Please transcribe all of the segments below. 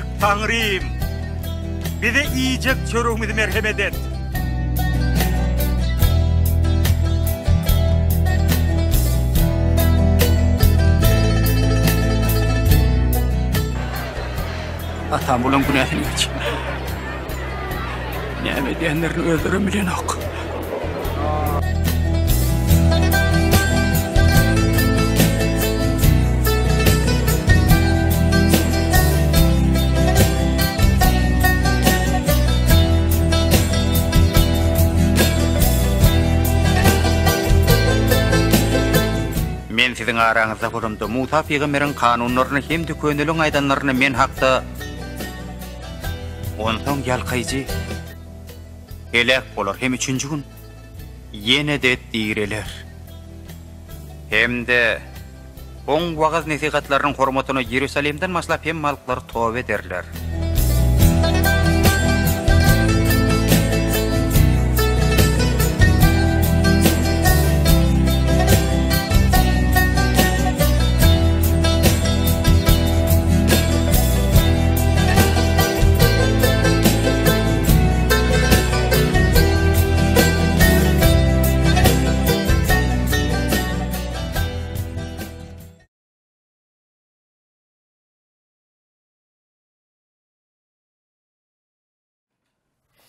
Beýik Taňrym! Bize iýjek çöregimizi merhemet et! Atam bulaň günäsini geç. Näme edýänlerini özlerem bilenok. Men siziň araňyzda bolamda, Musa pygamberiň kanunlaryny hem-de köneliň aýdanlaryny men hakda Onsoň ýalkaýjy heläk bolar hem üçünji gün ýene-de direler. Hem-de Oň wagyz-nesihatlarynyň hormatyna Iýerusalimden başlap hemme halklar toba ederler.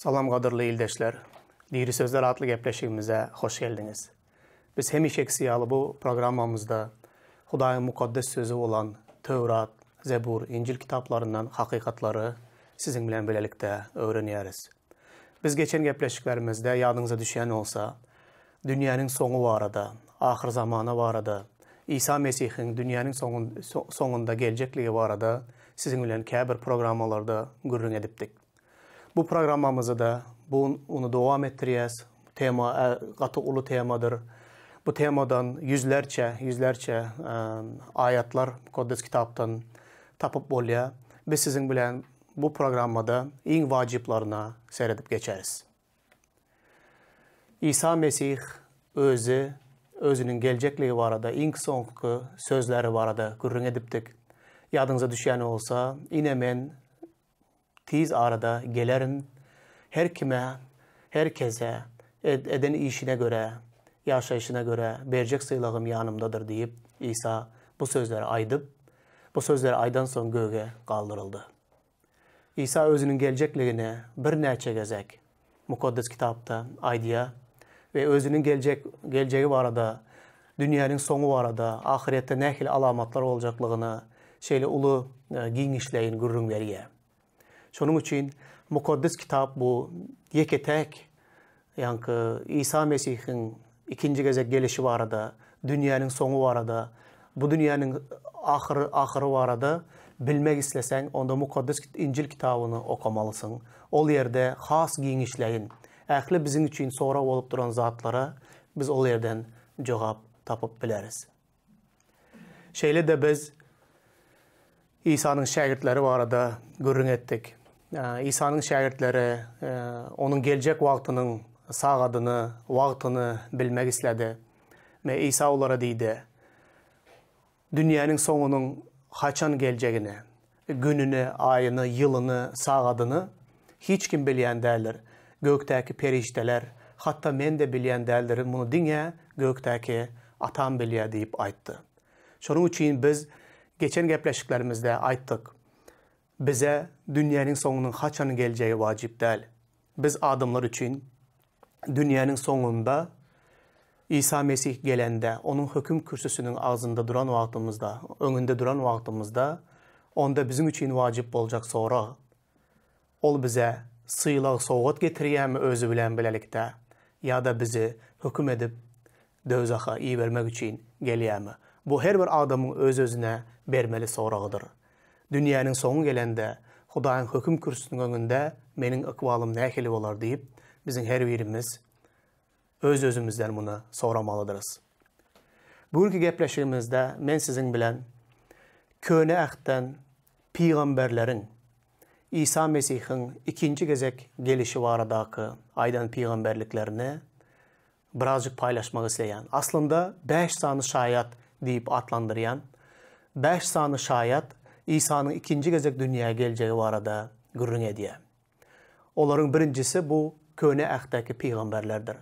Salam gadyrly ildeşler. Diri sözler atly gepleşigimize hoş geldiňiz. Biz hemişekisi ýaly bu programmamyzda Hudaýyň mukaddes sözi bolan Töwrat, Zebur, Injil kitaplaryndan hakykatlary siziň bilen bilelikde öwrenýäris. Biz geçen gepleşiklerimizde ýadyňyza düşýän bolsa, dünýäniň soňy barada, ahyrzamana barada, Isa Mesihiň dünýäniň soňunda geljekligi barada siziň bilen käbir programmalarda gürrüň edipdik. Bu programmamyzy-da bu ony dowam etdirýäs. Bu tema gaty uly temadyr. Bu temadan ýüzlerçe, ýüzlerçe aýatlar Mukaddes Kitapdan tapyp bolýar. Biz siziň bilen bu programmada iň wajyplaryna seredip geçeris. Isa Mesih özi özüniň geljekligi barada iň soňky sözleri barada gürrüň edipdik. Ýadyňyza düşýän bolsa, Ine men Tiz arada gelerin, her kime, her kese eden işine görä, ýaşaýşyna görä berjek sylagym ýanymdadyr diýip, Isa bu sözleri aýdyp, bu sözleri aýdansoň göge galdyryldy. Isa özüniň geljekligini birnäçe gezek Mukaddes Kitapda aýdýar we özüniň geljek geljegi barada, dünýäniň soňy barada, ahyretde nähili alamatlar boljaklygyny şeýle uly giňişleýin gürrüň berýär. Şonuň üçin Mukaddes Kitap bu ýeke-täk ýaňky Isa Mesihiň ikinji gezek gelişi barada, dünýäniň soňy barada, bu dünýäniň ahyry ahyry barada bilmek isleseň, onda Mukaddes Injil kitabyny okamalysyň. Ol ýerde has giňişleýin, ähli biziň üçin sorag bolup duran zatlara biz ol ýerden jogap tapyp bileris. Şeýle-de biz Isanyň şägirtleri barada gürrüň etdik. Isanyň şägirtleri onuň geljek wagtynyň sagadyny, wagtyny bilmek isledi. We Isa olara diýdi, Dünýäniň soňunyň haçan geljegini, gününi, aýyny, ýylyny, sagadyny hiç kim bilýän däldir. Gökdäki perişdeler, hatda Men-de bilýän däldirin, muny diňe gökdäki Atam bilýär diýip aýtdy. Şonuň üçin biz geçen gepleşiklerimizde aýtdyk, bize dünýäniň soňunyň haçan geljegi wajyp däl. Biz adamlar üçin dünýäniň soňunda Isa Mesih gelende, Onuň höküm kürsüsiniň agzynda duran wagtymyzda, öňünde duran wagtymyzda, onda biziň üçin wajyp boljak sorag, Ol bize sylag-sowgat getirýärmi özi bilen bilelikde ýa-da bizi höküm edip döwzaha ibermek üçin gelýärmi? Bu her bir adamyň öz-özüne bermeli soragydyr. Dünýäniň soňy gelende Hudaýyň höküm kürsüsiniň öňünde meniň ykbalym nähili bolar diýip, biziň her birimiz öz-özümizden muny soramalydyrys. Bu günki gepleşigimizde men siziň bilen Köne Ähtden pygamberleriň Isa Mesihiň ikinji gezek gelişi baradaky aýdan pygamberliklerini birazjyk paýlaşmak isleýän. Aslynda bäş sany şaýat diýip atlandyrýan. Bäş sany şaýat. Isanyň ikinji gezek dünýä geljegi barada gürrüň edýär. Olaryň birinjisi bu Köne Ähtdäki pygamberlerdir.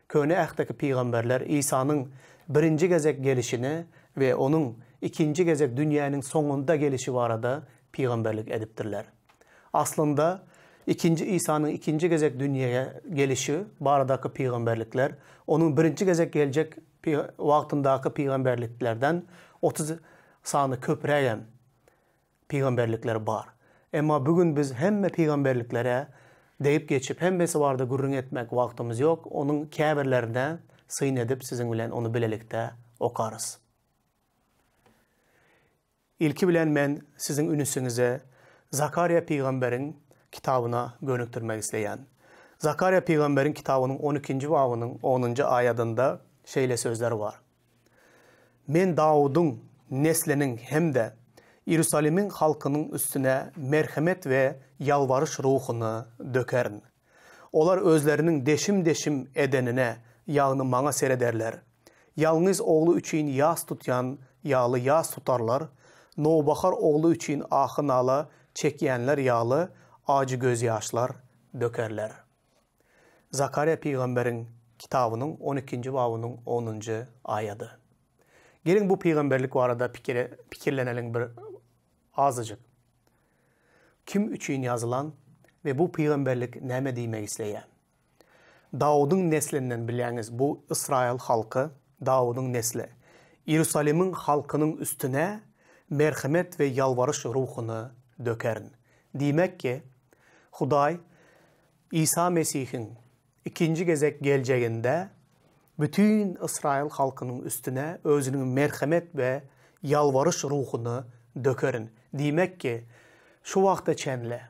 Köne Ähtdäki pygamberler Isanyň birinji gezek gelişini we Onuň ikinji gezek dünýäniň soňunda gelişi barada pygamberlik edipdirler. Aslynda, ikinji Isanyň ikinji gezek dünýä gelişi baradaky pygamberlikler Onuň birinji gezek geljek wagtyndaky pygamberliklerden 30 sany köprägem pygamberlikler bar. Emma bu gün biz hemme pygamberliklere degip geçip, hemmesi barada gürrüň etmek wagtymyz ýok, onuň käbirlerine syn edip siziň bilen ony bilelikde okarys. Ilki bilen men siziň ünüsiňizi Zakarýa pygamberiň kitabyna gönükdirmek isleýän. Zakarýa pygamberiň kitabynyň on ikinji babynyň onunjy aýadynda şeýle sözler bar. Men Dawudyň nesliniň hem-de Iýerusalimiň halkynyň üstüne merhemet we ýalbaryş ruhuny dökerin. Olar özleriniň deşim-deşim edenine, ýagny maňa serederler. Ýalňyz ogly üçin ýas tutýan ýaly ýas tutarlar, nowbahar ogly üçin ahy-nala çekýänler ýaly ajy gözýaşlar dökerler. Zakarýa pygamberiň kitabynyň on ikinji babynyň onunjy aýady. Geliň bu pygamberlik barada pikire pikirleneliň bir azajyk. Kim üçin ýazylan we bu pygamberlik näme diýmek isleýär? Dawudyň neslinden bilýäňiz bu Ysraýyl halky Dawudyň nesli. Iýerusalimiň halkynyň üstüne merhemet we ýalbaryş ruhuny dökerin. Diýmek ki, Hudaý Isa Mesihiň ikinji gezek geljeginde bütin ysraýyl halkynyň üstüne özüniň merhemet we ýalbaryş ruhuny dökerin. Diýmek ki, şu wagta çenli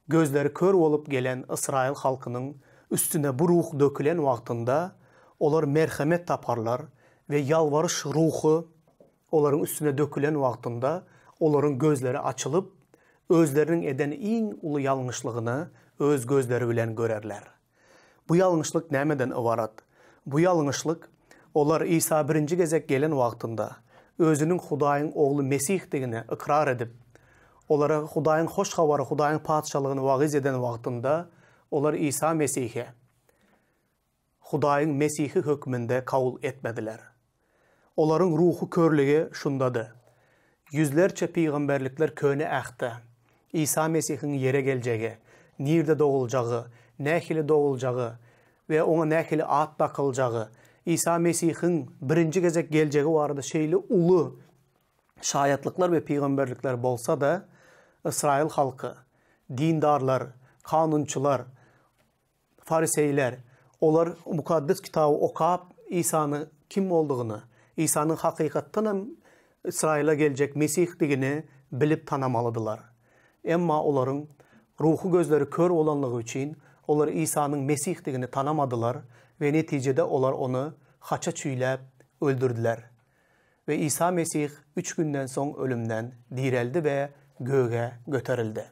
gözleri kör bolup gelen ysraýyl halkynyň üstüne bu ruh dökülen wagtynda olar merhemet taparlar we ýalbaryş ruhy olaryň üstüne dökülen wagtynda olaryň gözleri açylyp, özleriniň eden iň uly ýalňyşlygyny öz gözleri bilen görerler. Bu ýalňyşlyk nämeden ybarat? Bu ýalňyşlyk, olar Isa birinji gezek gelen wagtynda, özüniň Hudaýyň Ogly Mesihdigini ykrar edip, olara Hudaýyň Hoş Habary, Hudaýyň Patyşalygyny wagyz eden wagtynda, olar Isa Mesihe, Hudaýyň Mesihi hökmünde kabul etmediler. Olaryň ruhy körlügi şundady. Ýüzlerçe pygamberlikler Köne Ähtde, Isa Mesihiň ýere geljegi, nirde doguljagy, nähili doguljagy we oňa nähili at dakyljagy, Isa Mesihiň birinji gezek geljegi barada şeýle uly şaýatlyklar we pygamberlikler bolsa-da, ysraýyl halky, dindarlar, kanunçylar, Fariseýler, olar Mukaddes Kitaby okap, Isany kim boldugyny, Isanyň hakykatdan hem Ysraýyla geljek Mesihdigini bilip tanamalydylar. Emma olaryň ruhy gözleri kör bolanlygy üçin, olar Isanyň Mesihdigini tanamadylar we netijede olar Ony haça çüýläp öldürdiler. We Isa Mesih üç günden soň ölümden direldi we göge göterildi.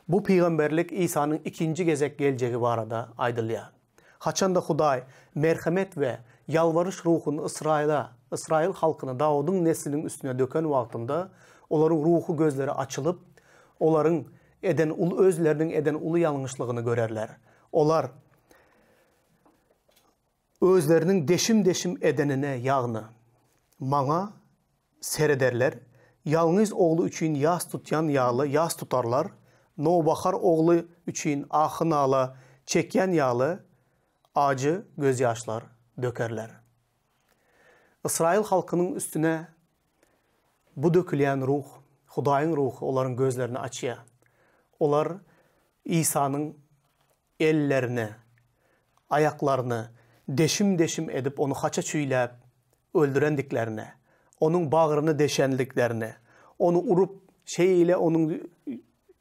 Bu pygamberlik Isanyň ikinji gezek geljegi barada aýdylýar. Haçanda Hudaý merhemet we ýalbaryş ruhuny Ysraýyla, ysraýyl halkyna, Dawudyň nesliniň üstüne döken wagtynda, olaryň ruhy gözleri açylyp, olaryň eden uly özleriniň eden uly ýalňyşlygyny görerler. Olar Özleriniň deşim-deşim edenine, ýagny, Maňa serederler, ýalňyz ogly üçin ýas tutýan ýaly ýas tutarlar, nowbahar ogly üçin ahy-nala çekýän ýaly ajy gözýaşlar dökerler. Ysraýyl halkynyň üstüne bu dökülýän ruh, Hudaýyň ruhy olaryň gözlerini açýar. Olar Isanyň ellerini, aýaklaryny deşim-deşim edip ony haça çüýläp öldürendiklerini, onuň bagryny deşendiklerini, ony urup, şeýle onuň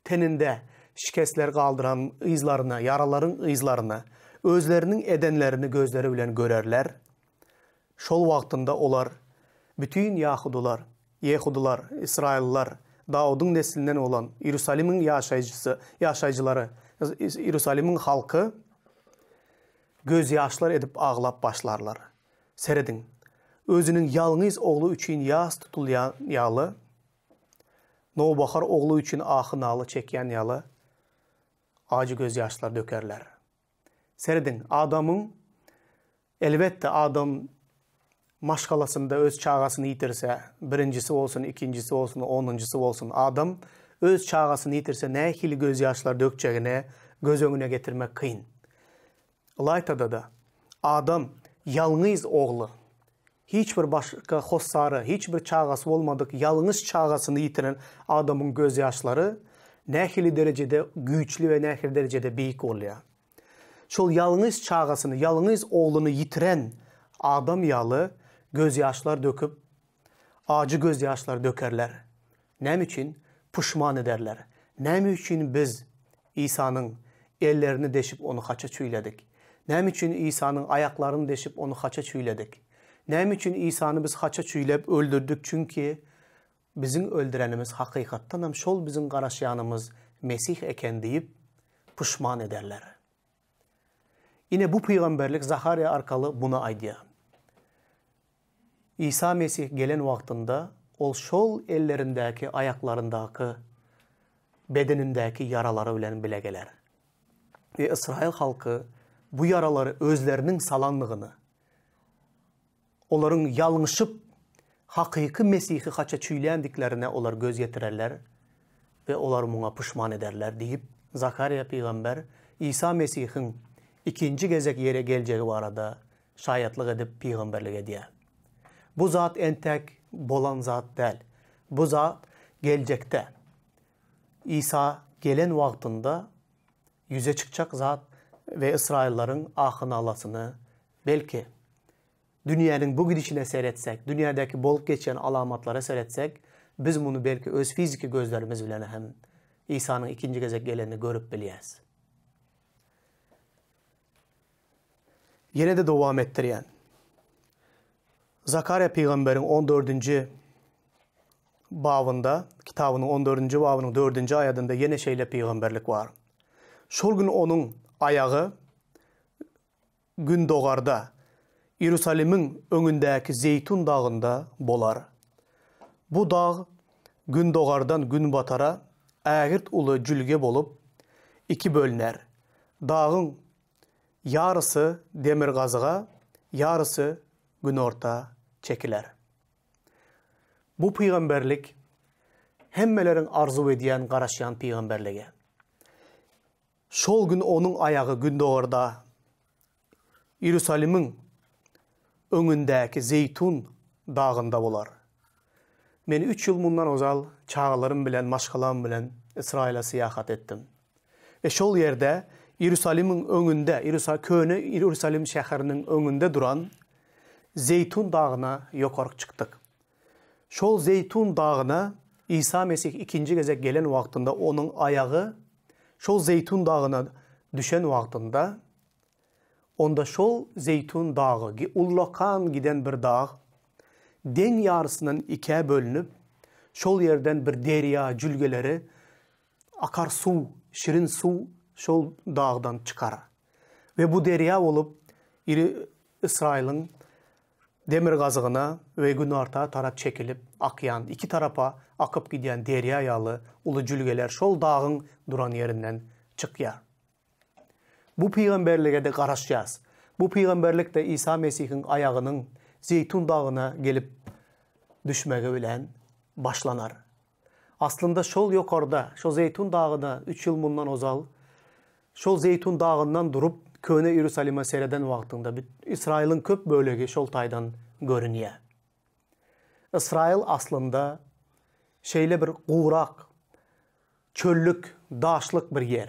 teninde şikesler galdyran yzlaryny, ýaralaryň yzlaryny, özleriniň edenlerini gözleri bilen görerler. Şol wagtynda olar, bütin ýahudylar, ýehudylar, ysraýyllylar, Dawudyň neslinden bolan Iýerusalimiň ýaşaýjysy, ýaşaýjylary, Iýerusalimiň halky gözýaşlar edip aglap başlarlar. Serediň, özüniň ýalňyz ogly üçin ýas tutulýan ýaly, Nowbahar ogly üçin ahy-nala çekýän ýaly ajy gözýaşlar dökerler. Serediň, adamyň, elbetde, adam maşgalasynda öz çagasyny ýitirse, birinjisi bolsun, ikinjisi bolsun, onunjysy bolsun, adam öz çagasyny ýitirse nähili gözýaşlar dökjegini göz öňüne getirmek kyn. Ylaýtada-da, adam ýalňyz ogly, hiç bir başga hossary, hiç bir çagasy bolmadyk ýalňyz çagasyny ýitiren adamyň gözýaşlary nähili derejede güýçli we nähili derejede beýik bolýar. Şol ýalňyz çagasyny, ýalňyz ogluny ýitiren adam ýaly gözýaşlar döküp, ajy gözýaşlar dökerler. Näme üçin? Puşman ederler. Näme üçin biz Isanyň ellerini deşip ony haça çüýledik? Näme üçin Isanyň aýaklaryny deşip ony haça çüýledik? Näme üçin Isany biz haça çüýläp öldürdik? Çünki biziň öldürenimiz hakykatdanam şol biziň garaşýanymyz Mesih eken diýip puşman ederler. Ine bu pygamberlik Zaharýa arkaly muny aýdýar. Isa Mesih gelen wagtynda ol şol ellerindäki, aýaklaryndaky, bedenindäki ýaralary bilen bile geler. We ysraýyl halky bu ýaralary özleriniň salandygyny, olaryň ýalňyşyp hakyky Mesihi haça çüýländiklerine olar göz ýetirerler we olar muňa puşman ederler diýip, Zakarýa pygamber Isa Mesihiň ikinji gezek ýere geljegi barada şaýatlyk edip pygamberlik edýär. Bu zat entek bolan zat däl. Bu zat geljekde, Isa gelen wagtynda ýüze çykjak zat we ysraýyllaryň ahy-nalasyny belki, dünýäniň bu gidişine seretsek, dünýädäki bolup geçýän alamatlara seretsek, biz muny belki öz fiziki gözlerimiz bilen hem Isanyň ikinji gezek gelenini görüp bilýäs. Ýene-de dowam etdirýän. Zakarýa pygamberiň on dördünji babynda, kitabynyň on dördünji babynyň dördünji aýadynda ýene şeýle pygamberlik bar. Şol gün onuň aýagy gündogarda, Iýerusalimiň öňündäki Zeýtun dagynda bolar. Bu dag gündogardan günbatara ägirt uly jülge bolup, iki bölüner. Dagyň ýarysy demirgazyga, ýarysy günorta çekiler. Bu pygamberlik hemmeleriň arzuw edýän, garaşýan pygamberligi. Şol gün onuň aýagy gündogarda, Iýerusalimiň öňündäki Zeýtun dagynda bolar. Men üç ýyl mundan ozal çagalarym bilen, maşgalam bilen Ysraýyla syýahat etdim. We şol ýerde Iýerusalimiň öňünde, köne Iýerusalim şäheriniň öňünde duran Zeýtun dagyna ýokaryk çykdyk. Şol Zeýtun dagyna Isa Mesih ikinji gezek gelen wagtynda onuň aýagy şol Zeýtun dagyna düşen wagtynda, onda şol Zeýtun dagy, ullakan giden bir dag, deň ýarysyndan ikä bölünip, şol ýerden bir derýa jülgeleri Akar suw, şirin suw şol dagdan çykar. We bu derýa bolup, iri Ysraýylyň demirgazygyna we günorta tarap çekilip akýan, iki tarapa akyp gidýän derýa ýaly uly jülgeler şol dagyň duran ýerinden çykýar. Bu pygamberlige-de garaşýas. Bu pygamberlik-de Isa Mesihiň aýagynyň Zeýtun dagyna gelip düşmegi bilen başlanar. Aslynda şol ýokarda, şo Zeýtun dagyna üç ýyl mundan ozal, şol Zeýtun dagyndan durup, Köne Iýerusalime sereden wagtyňda, Ysraýylyň köp bölegi şol taýdan görünýär. Ysraýyl aslynda şeýle bir gurak, çöllük, daşlyk bir ýer.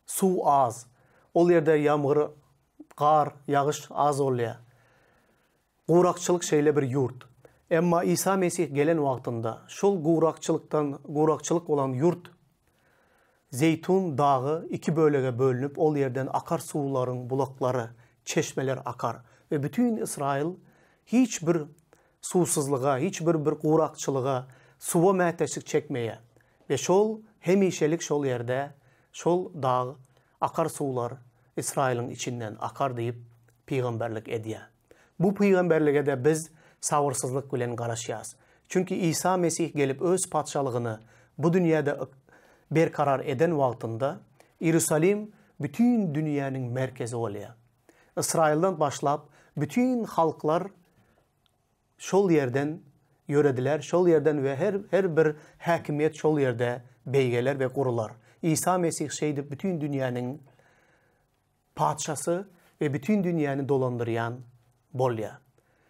Suw az. Ol ýerde ýamgyr, gar, ýagyş az bolýar. Gurakçylyk şeýle bir ýurt. Emma Isa Mesih gelen wagtynda, şol gurakçylykdan, gurakçylyk bolan ýurt, Zeýtun dagy iki bölege bölünip, ol ýerden akar suwlaryň bulaklary, çeşmeler akar we bütin Ysraýyl hiç bir suwsuzlyga, hiç bir bir gurakçylyga, suwa mätäçlik çekmeýär we şol hemişelik şol ýerde şol dag akar suwlar Ysraýylyň içinden akar diýip pygamberlik edýär. Bu pygamberlige-de biz sabyrsyzlyk bilen garaşýas. Çünki Isa Mesih gelip Öz Patyşalygyny bu dünýäde berkarar eden wagtynda Iýerusalim bütin dünýäniň merkezi bolýar. Ysraýyldan başlap bütin halklar şol ýerden ýörediler, şol ýerden we her her bir häkimiýet şol ýerde beýgeler we gurular. Isa Mesih şeýdip bütin dünýäniň Patyşasy we bütin dünýäni dolandyrýan bolýar.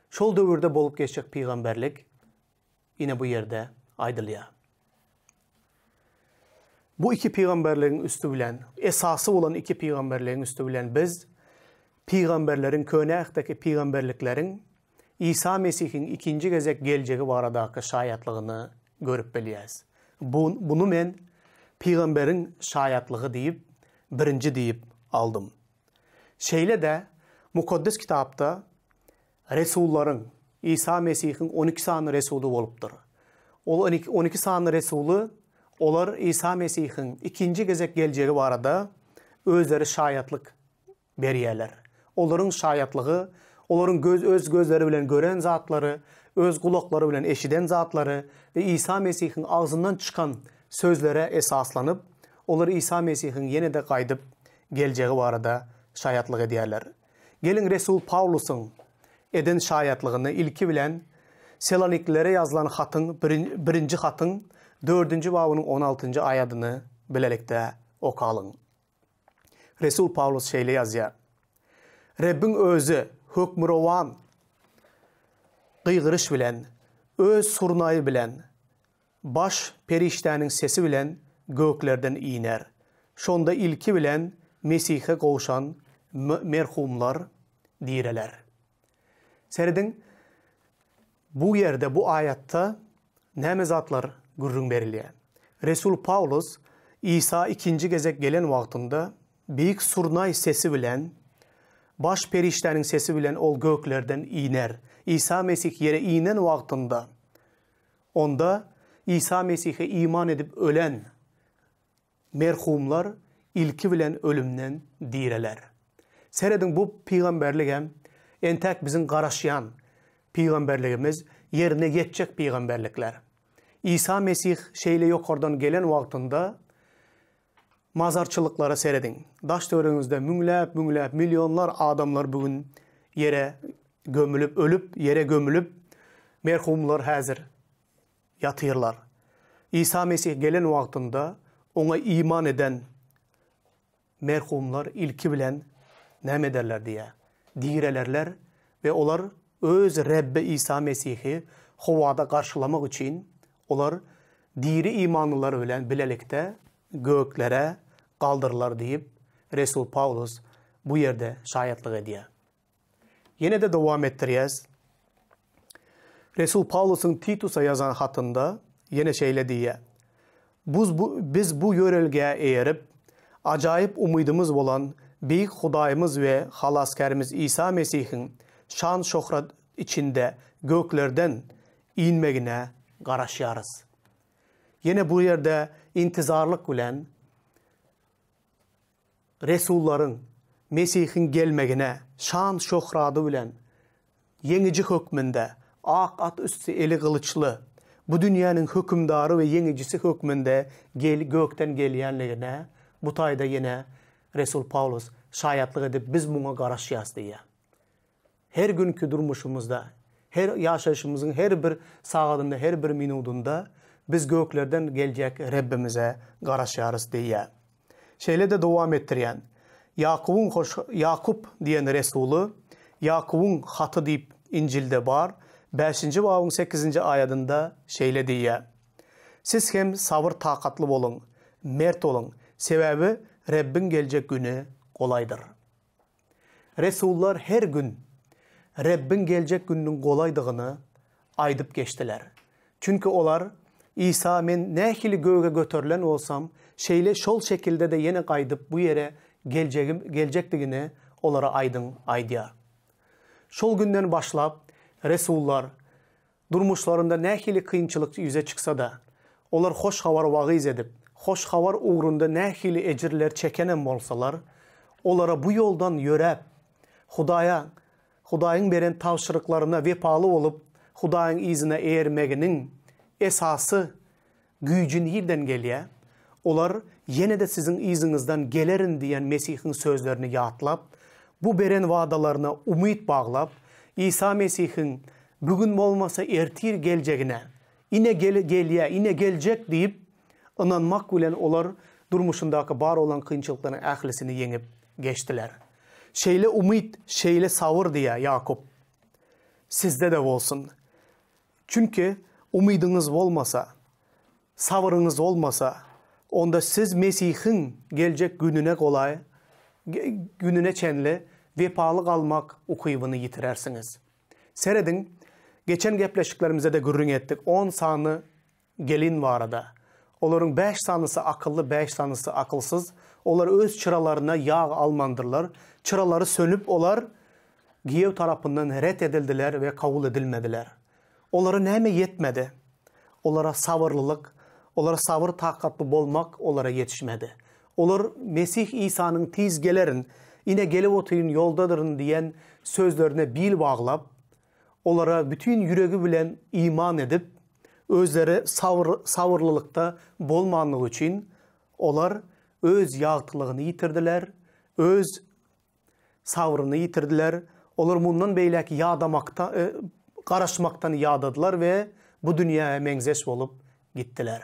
Şol döwürde bolup geçjek pygamberlik ine bu ýerde aýdylýar. Bu iki pygamberligiň üsti bilen, esasy bolan iki pygamberligiň üsti bilen biz pygamberleriň, Köne Ähtdäki pygamberlikleriň Isa Mesihiň ikinji gezek geljegi baradaky şaýatlygyny görüp bilýäs. Bu, buny men pygamberiň şaýatlygy diýip, birinji diýip aldym. Şeýle-de Mukaddes Kitapda resullaryň, Isa Mesihiň 12 sany resuly bolupdyr. Ol 12 sany resuly, olar Isa Mesihiň ikinji gezek geljegi barada özleri şaýatlyk berýärler. Olaryň şaýatlygy, olaryň göz öz gözleri bilen gören zatlary, öz gulaklary bilen eşiden zatlary we Isa Mesihiň agzyndan çykan sözlere esaslanyp, olar Isa Mesihiň ýene-de gaýdyp geljegi barada şaýatlyk edýärler. Geliň resul Pawlusyň eden şaýatlygyny ilki bilen Seloniklilere ýazylan hatyň birinji hatyň dördünji babynyň on altynjy aýadyny bilelikde okalyň. Resul Pawlus şeýle ýazýar, Rebbiň Özi hökmürowan gygyryş bilen, Öz surnaýy bilen, baş perişdäniň sesi bilen göklerden iner. Şonda ilki bilen Mesihe gowşan merhumlar direler. Serediň, bu ýerde, bu aýatda näme zatlar gürrüň berilýär? Resul Pawlus Isa ikinji gezek gelen wagtynda beýik surnaý sesi bilen, baş perişdäniň sesi bilen ol göklerden iner. Isa Mesih ýere inen wagtynda, onda Isa Mesihe iman edip ölen Merhumlar ilki bilen ölümden direler. Serediň bu pygamberligem entäk biziň garaşýan pygamberligimiz ýerine ýetjek pygamberlikler. Isa Mesih şeýle ýokardan gelen wagtynda mazarçylyklara serediň. Daş töweregiňizde müňläp müňläp millionlar adamlar bu gün ýere gömülip ölüp ýere gömülip merhumlar häzir ýatyrlar. Isa Mesih gelen wagtynda Oňa iman eden merhumlar ilki bilen näme ederler diýýär? Direlerler we olar öz Rebbi Isa Mesihi howada garşylamak üçin olar diri imanlylar bilen bilelikde göklere galdyrylar diýip, resul Pawlus bu ýerde şaýatlyk edýär. Ýene-de dowam etdirýäs. Resul Pawlusyň Titusa ýazan hatynda ýene şeýle diýýär, Buz bu, biz bu ýörelgä eýerip, ajaýyp umydymyz bolan Beýik Hudaýymyz we Halasgärimiz Isa Mesihiň şan-şöhrat içinde göklerden inmegine garaşýarys. Ýene bu ýerde intizarlyk bilen Resullaryň Mesihiň gelmegine şan-şöhrady bilen ýeňiji hökmünde, ak at üsti eli gylyçly, bu dünýäniň hökümdary we ýeňijisi hökmünde gel gökden gelýänligine bu taýda ýene resul Pawlus şaýatlyk edip biz muňa garaşýas diýýär. Her günki durmuşymyzda, her ýaşaýşymyzyň her bir sagadynda, her bir minudynda biz göklerden geljek Rebbimize garaşýarys diýýär. Şeýle-de dowam etdirýän, Ýakubyň hoş Ýakup diýen resuly, Ýakubyň haty diýip Injilde bar, bäşinji babyň sekizinji aýadynda şeýle diýýär, Siz hem sabyr-takatly boluň, mert boluň, sebäbi Rebbiň geljek güni golaýdyr. Resullar her gün Rebbiň geljek gününiň golaýdygyny aýdyp geçdiler. Çünki olar, Isa, Men nähili göge göterilen bolsam, şeýle şol şekilde-de ýene gaýdyp bu ýere geljegim, geljekdigini olara aýdyň aýdýar. Şol günden başlap, resullar Durmuşlarynda nähili kynçylyk ýüze çyksa-da, olar hoş habary wagyz edip, hoş habar ugrunda nähili ejirler çekenem bolsalar, olara bu ýoldan ýöräp, Hudaýa, Hudaýyň beren tabşyryklaryna wepaly bolup, Hudaýyň yzyna eýermeginiň esasy güýji nirden gelýär? Olar ýene-de siziň yzyňyzdan gelerin diýen Mesihiň sözlerini ýatlap, bu beren wadalaryna umyt baglap, Isa Mesihiň bu gün bolmasa ertir geljegine, ine gelýär, ine geljek diýip ynanmak bilen olar durmuşyndaky bar bolan kynçylyklaryň ählisini ýeňip geçdiler. Şeýle umyt, şeýle sabyr diýýär Ýakup. Sizde-de bolsun. Çünki umydyňyz bolmasa, sabyryňyz bolmasa, onda siz Mesihiň geljek gününe golaý gününe çenli wepaly galmak ukybyny ýitirersiňiz. Serediň, geçen gepleşiklerimizde-de gürrüň etdik, on sany gelin barada. Olaryň bäş sanysy akylly, bäş sanysy akylsyz. Olar öz çyralaryna ýag almandyrlar. Çyralary sönüp, olar giýew tarapyndan ret edildiler we kabul edilmediler. Olara näme ýetmedi? Olara sabyrlylyk, olara sabyr-takatly bolmak olara ýetişmedi. Olar Mesih Isanyň tiz gelerin, ine gelip otyryn, ýoldadyryn diýen sözlerine bil baglap, olara bütin ýüregi bilen iman edip, özleri sabyr, sabyrlylykda bolmanlygy üçin, olar öz ýagtylygyny ýitirdiler, öz sabryny ýitirdiler. Olar mundan beýläk ýadamakda, garaşmakdan ýadadylar we bu dünýäge meňzeş bolup gitdiler.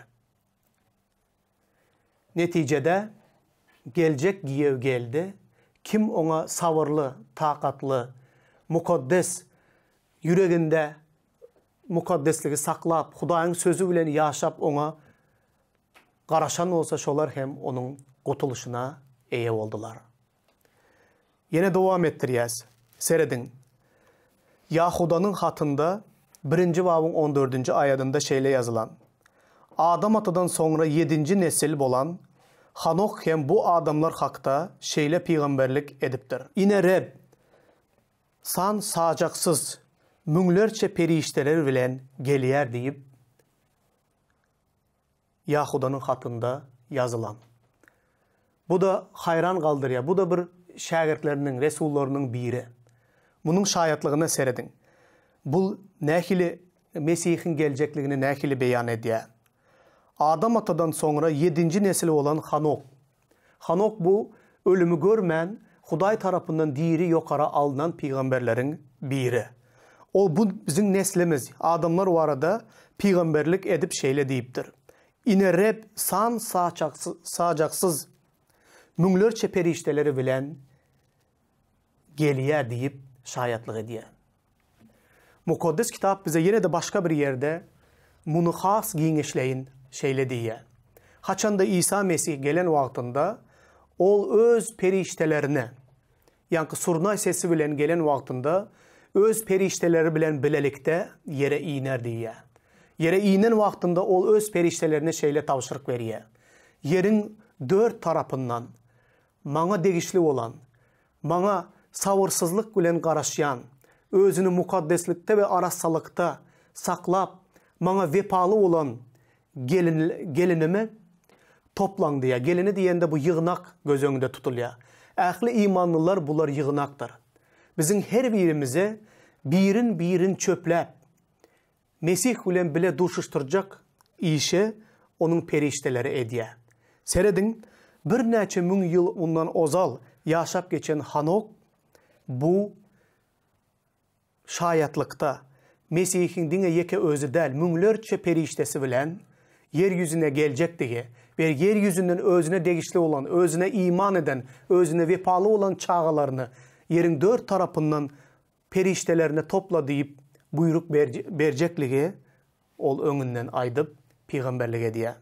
Netijede, geljek giýew geldi, kim oňa sabyrly, takatly, mukaddes, ýüreginde mukaddesligi saklap, Hudaýyň sözi bilen ýaşap oňa garaşan bolsa, şolar hem onuň gutulyşyna eýe boldular. Ýene dowam etdirýäs. Serediň. Ýahudanyň hatynda birinji babyň on dördünji aýadynda şeýle ýazylan, Adam atadan soňra ýedinji nesil bolan Hanok hem bu adamlar hakda şeýle pygamberlik edipdir. Ine Reb san-sajaksyz müňlerçe perişdeler bilen gelýär diýip, Ýahudanyň hatynda ýazylan. Bu-da haýran galdyrýar. Bu-da bir şägirtleriniň, resullarynyň biri. Munuň şaýatlygyna serediň. Bul nähili Mesihiň geljekligini nähili beýan edýär. Adam atadan soňra ýedinji nesil bolan Hanok. Hanok bu ölümi görmän, Hudaý tarapyndan diri ýokara alnan pygamberleriň biri. Ol bu biziň neslimiz, adamlar barada pygamberlik edip şeýle diýipdir, Ine Reb san-sajaksyz müňlerçe perişdeleri bilen gelýär diýip şaýatlyk edýär. Mukaddes Kitap bize ýene-de başga bir ýerde muny has giňişleýin şeýle diýýär, Haçanda Isa Mesih gelen wagtynda, Ol Öz perişdelerine, ýaňky surnaý sesi bilen gelen wagtynda, Öz perişdeleri bilen bilelikde ýere iner diýýär. Ýere inen wagtynda Ol Öz perişdelerine şeýle tabşyryk berýär, Ýeriň dört tarapyndan Maňa degişli bolan, Maňa sabyrsyzlyk bilen garaşýan, özüni mukaddeslikde we arassalykda saklap, Maňa wepaly bolan gelin, gelinimi toplaň diýýär. Gelini diýende bu ýygnak göz öňünde tutulýar. Ähli imanlylar bular ýygnakdyr. Biziň her birimize birin-birin çöpläp, Mesih bilen bile duşuşdyrjak işi Onuň perişdeleri edýär. Serediň, birnäçe müň ýyl mundan ozal ýaşap geçen Hanok bu şaýatlykda Mesihiň diňe ýeke özi däl, müňlerçe perişdesi bilen ýer ýüzüne geljekdigi we ýer ýüzünden özüne degişli bolan, özüne iman eden, özüne wepaly bolan çagalaryny ýeriň dört tarapyndan Perişdelerini topla diýip buýruk berjekligi ol öňünden aýdyp, pygamberlik edýär.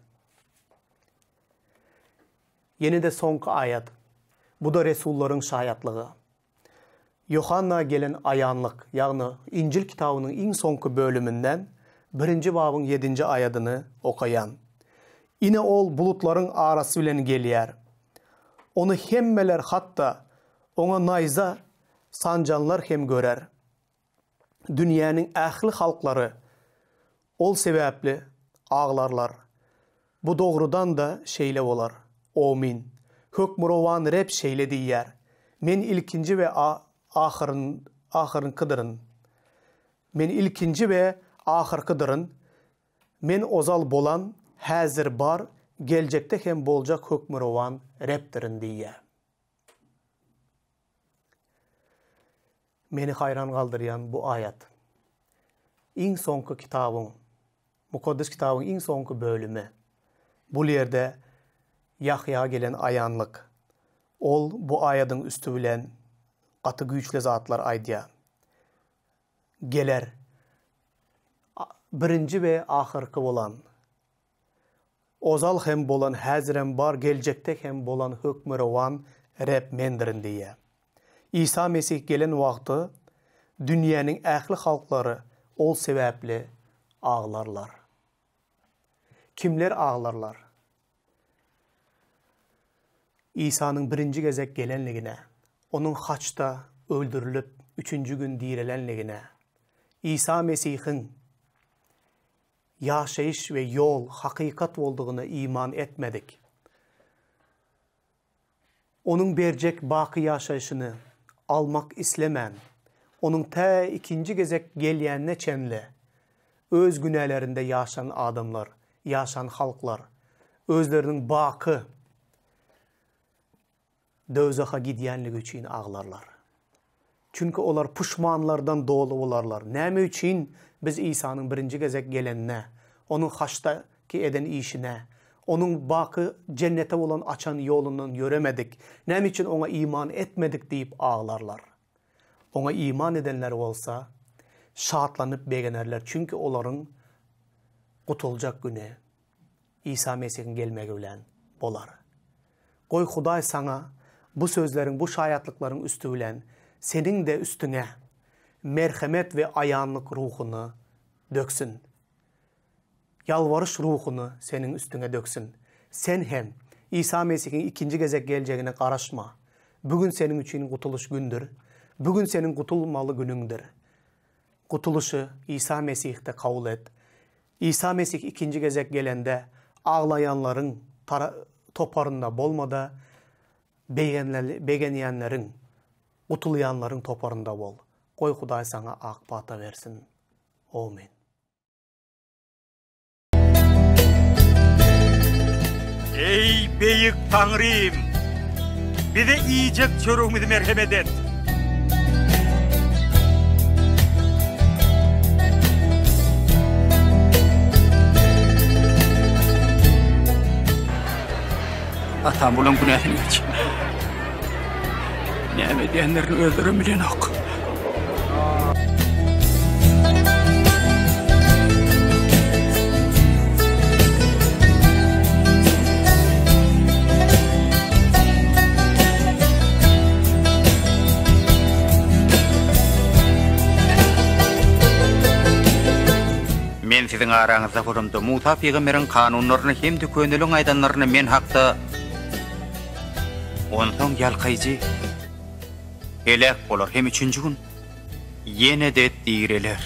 Ýene-de soňky aýat. Bu-da resullaryň şaýatlygy. Ýohanna gelen aýanlyk, ýagny Injil kitabynyň iň soňky bölüminden birinji babyň ýedinji aýadyny okaýan. Ine ol bulutlaryň arasy bilen gelýär. Ony hemmeler hatda oňa naýza sanjanlar hem görer. Dünýäniň ähli halklary ol sebäpli aglarlar. Bu dogrudan-da şeýle bolar. Omyn. Hökmürowan Reb şeýle diýýär, Men ilkinji we ahyrynkydyryn. Men ilkinji we ahyrkydyryn, Men ozal bolan, häzir bar, geljekde hem boljak Hökmürowan Rebdirin diýýär. Meni haýran galdyrýan bu aýat. Iň soňky kitabyň, Mukaddes Kitabyň iň soňky bölümi. Bul ýerde Ýahýa gelen aýanlyk. Ol bu aýadyň üsti bilen gaty güýçli zatlar aýdýar. Geler. Birinji we ahyrky bolan. Ozal hem bolan, häzirem bar, geljekde hem bolan Hökmürowan Reb Mendirin diýýär. Isa Mesih gelen wagty dünýäniň ähli halklary Ol sebäpli aglarlar. Kimler aglarlar? Isanyň birinji gezek gelenligine, Onuň haçda öldürilip, üçünji gün direlenligine, Isa Mesihiň ýaşaýyş we ýol, hakykat boldugyna iman etmedik. Onuň berjek baky ýaşaýşyny almak islemän, Onuň tä ikinji gezek gelýänine çenli öz günälerinde ýaşan adamlar, ýaşan halklar özleriniň baky dowzaha gidýänligi üçin aglarlar. Çünki olar puşmanlardan doly bolarlar. Näme üçin biz Isanyň birinji gezek gelenine, Onuň haçdaky eden işine, Onuň baky jennete bolan açan ýolundan ýöremedik, näme üçin Oňa iman etmedik diýip aglarlar. Oňa iman edenler bolsa, şatlanyp begenerler, çünki olaryň gutuljak güni Isa Mesihiň gelmegi bilen bolar. Goý, Hudaý saňa bu sözleriň, bu şaýatlyklaryň üsti bilen seniň-de üstüňe merhemet we aýanlyk ruhuny döksün. Ýalbaryş ruhuny seniň üstüňe döksün. Sen hem Isa Mesihiň ikinji gezek geljegine garaşma. Bu gün seniň üçin gutulyş gündür. Bu gün seniň gutulmaly günüňdir. Gutulyşy Isa Mesihde kabul et. Isa Mesih ikinji gezek gelende aglaýanlaryň toparynda bolma-da, begenýänleriň, gutulýanlaryň toparynda bol. Goý Hudaý saňa ak pata bersin. Omyn. Eý, beýik Taňrym! Bize iýjek çöregimizi merhemet et! Atam bulaň günäsini geç. Näme edýänlerini özlerem bilenok. Men siziň araňyzda bolamda, Musa pygamberiň kanunlaryny hem-de köneliň aýdanlaryny men hakda Onsoň ýalkaýjy heläk bolar hem üçünji gün ýene-de direler.